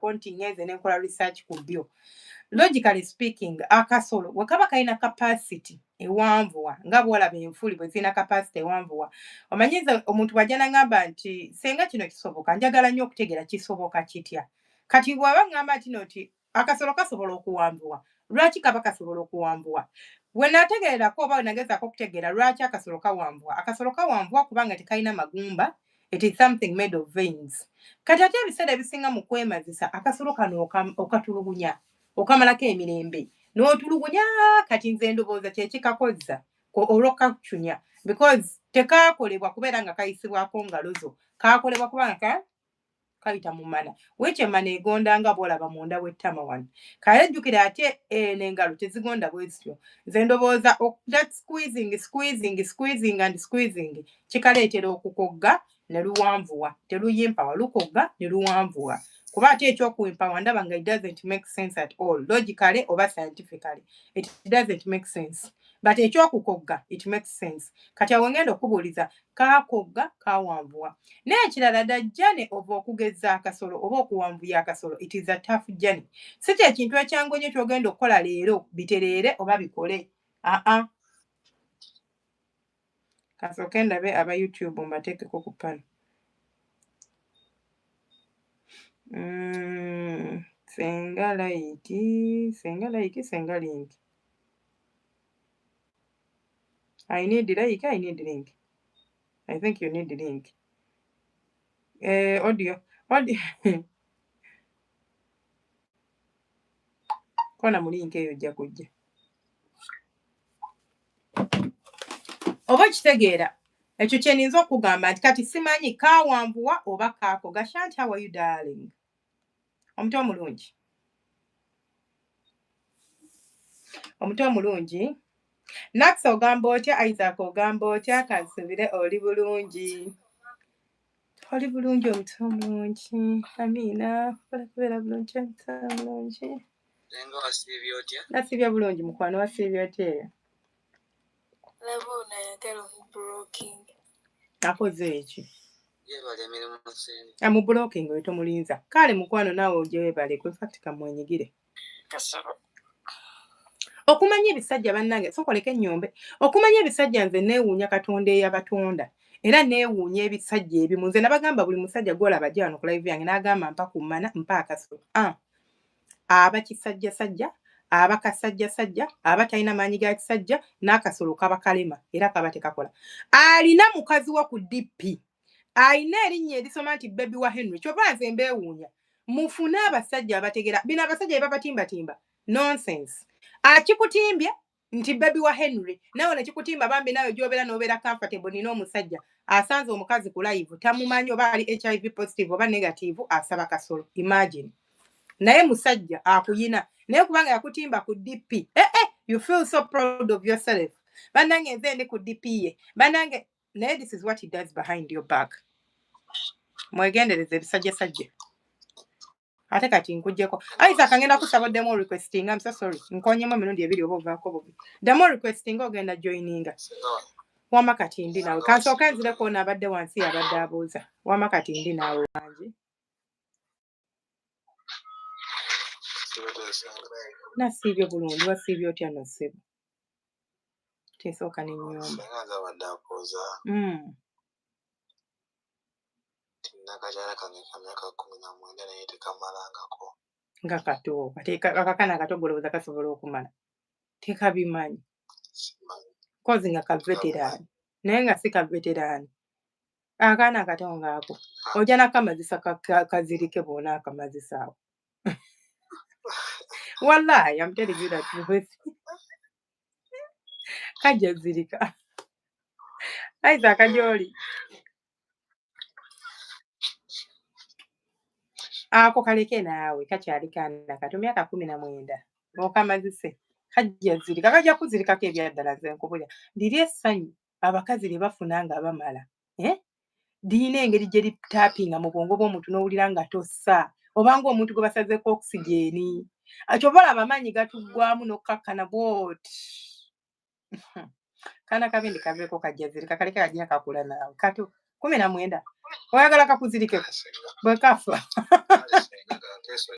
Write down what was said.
Nti ngenze ne nkola research ku byo. Logically speaking, akasolo bwe kaba kalina capacity ewanvuwa nga bw'olaba enfuli bwe zirina capacity ewanvuwa, omanyi nze omuntu bw'ajja n'aŋŋamba nti senga kino kisoboka, njagala nnyo okutegeera kisoboka kitya. Kati bw'aba ŋŋamba nti no nti akasolo kasobola okuwanvuwa, lwaki kaba kasobola okuwanvuwa? We naategeererako oba we nagezaako okutegeera lwaki akasolo kawanvuwa, akasolo kawanvuwa kubanga tekalina magumba. It is something made of veins. Kati ate ebiseera ebisinga mu kwemazisa akasolo kano okatulugunya, okamalako emirembe n'otulugunya. Kati nze ndowooza kyekikakozza olw'okacunya, because tekaakolebwa kubeera nga kayisibwako ngalo zo, kaakolebwa kubanga kayita mu mana, which emana egonda nga bw'olaba munda w'ettama wano. Kale jjukira ate eno engalo tezigonda bwe zityo. Nze ndowooza that squeezing, squeezing, squeezing and squeezing kikaleetera okukogga ne luwanvuwa. Teluyimpawa, lukogga ne luwanvuwa, kuba ate ekyokuyimpawa ndaba nga it doesn't make sense at all, logically oba scientifically it doesn't make sense, but ekyokukogga it makes sense. Kati awo ngenda okubuuliza, kakogga, kawanvuwa. N'ekirala, the journey of okugeza akasolo oba okuwanvuya akasolo, it is a tough journey. Si kyekintu ekyangu ennyo ky'ogenda okukola leero bitereere oba bikole. Aa, kasooke ndabe aba YouTube mbateekeko ku pano. Senga like, senga like, senga link. I need like, I need link. I think you need link. Audio, audio. Kona mu link eyo ojja kujja. Oba okitegeera, ekyo kye nninza okugamba nti kati simanyi kaawanvuwa oba kaakoga. Shanti, how are you, darling? Omuto omulungi. Omuto omulungi. Nax ogamba otya? Isaac ogamba otya? Kansubire oli bulungi. Oli bulungi, omuto omulungi. Amiina. Kola kubeera bulungi, omuto omulungi. Senga, wasiibye otya? Nasiibye bulungi, mukwano, wasiibye otya eyo? Laba ono ayagala omublocking. Akoze eki? Yeebale emirimu, senga. Amu blocking oyo tomulinza. Kale mukwano, naawe ojje weebale. In fact kamwenyigire. Kasolo. Okumanya ebisajja, bannange, sokoleka ennyombe. Okumanya ebisajja, nze neewuunya Katonda eyabatonda. Era neewuunya ebisajja ebimu. Nze nabagamba, buli musajja gw'olaba ajja wano ku live yange n'agamba mpa ku mmana, mpa akasolo. Ah, aba kisajjasajja, aba kasajjasajja, aba talina maanyi ga kisajja, n'akasolo kaba kalema era kaba tekakola. Alina mukazi wa ku DP. Alina erinnya erisoma nti baby wa Henry. Kyova nze mbeewuunya. Mufune abasajja abategeera. Bino abasajja bye babatimbatimba. Nonsense. Akikutimbye nti baby wa Henry. Naawe ne kikutimba bambi, naawe gy'obeera n'obeera comfortable. Nina omusajja asanze omukazi ku live, tamumanyi oba ali HIV positive oba negative, asaba kasolo. Imagine. Naye musajja akuyina. Naye kubanga yakutimba ku DP. Eh eh, you feel so proud of yourself. Bannange, nze ndi ku DP ye. Bannange, naye this is what he does behind your back. Mwegendereze ebisajjasajja. Ate kati nkuggyeko. Isaac, ngenda kusaba oddemu requesting. I'm so sorry. Nkonyemu emirundi ebiri oba ovaako bubi. Ddamu requesting, ogenda joininga. Senga. Wama kati ndi naawe. Kansooke nzireko ono abadde wansi abadde abuuza. Wama kati ndi naawe, wangi. Sibadde, senga. Nasiibye bulungi, wasiibye otya no ssebo? Tinsooka n'ennyumba. Senga, nze abadde abuuza nti nakakyala kange ka myaka 19 naye tekamalangako. Nga kato, kati akakaana akato golowooza kasobola okumala? Tekabimanyi. Simanyi. Kozi nga ka veteran. Naye nga si ka veteran. Akaana akato ng'ako. Ojja nakamazisa kazirike bw'onaakamazisa awo. Wallahi, I'm telling you that truth. Kajja zirika. Isaac, gy'oli. Ako kaleke naawe, kakyali kaana kato, myaka 19. Okamazise. Kajja zirika, kajja kuzirikako ebyaddala nze nkubulira. Liri essanyu abakazi lye bafuna nga bamala. Eh? Lirina engeri gye litapinga mu bwongo bw'omuntu n'owulira nga tossa. Obanga omuntu gwe basazeeko oxygen. Ky'ova olaba amaanyi gatuggwamu n'okkakkana bw'oti. Kaana kabindi kaveeko kajja zirika, kaleke kajja kakula naawe. Kato 19. Oyagala kakuzirikeko Kale senga. Bwe kafa. Kale senga, kankeeso.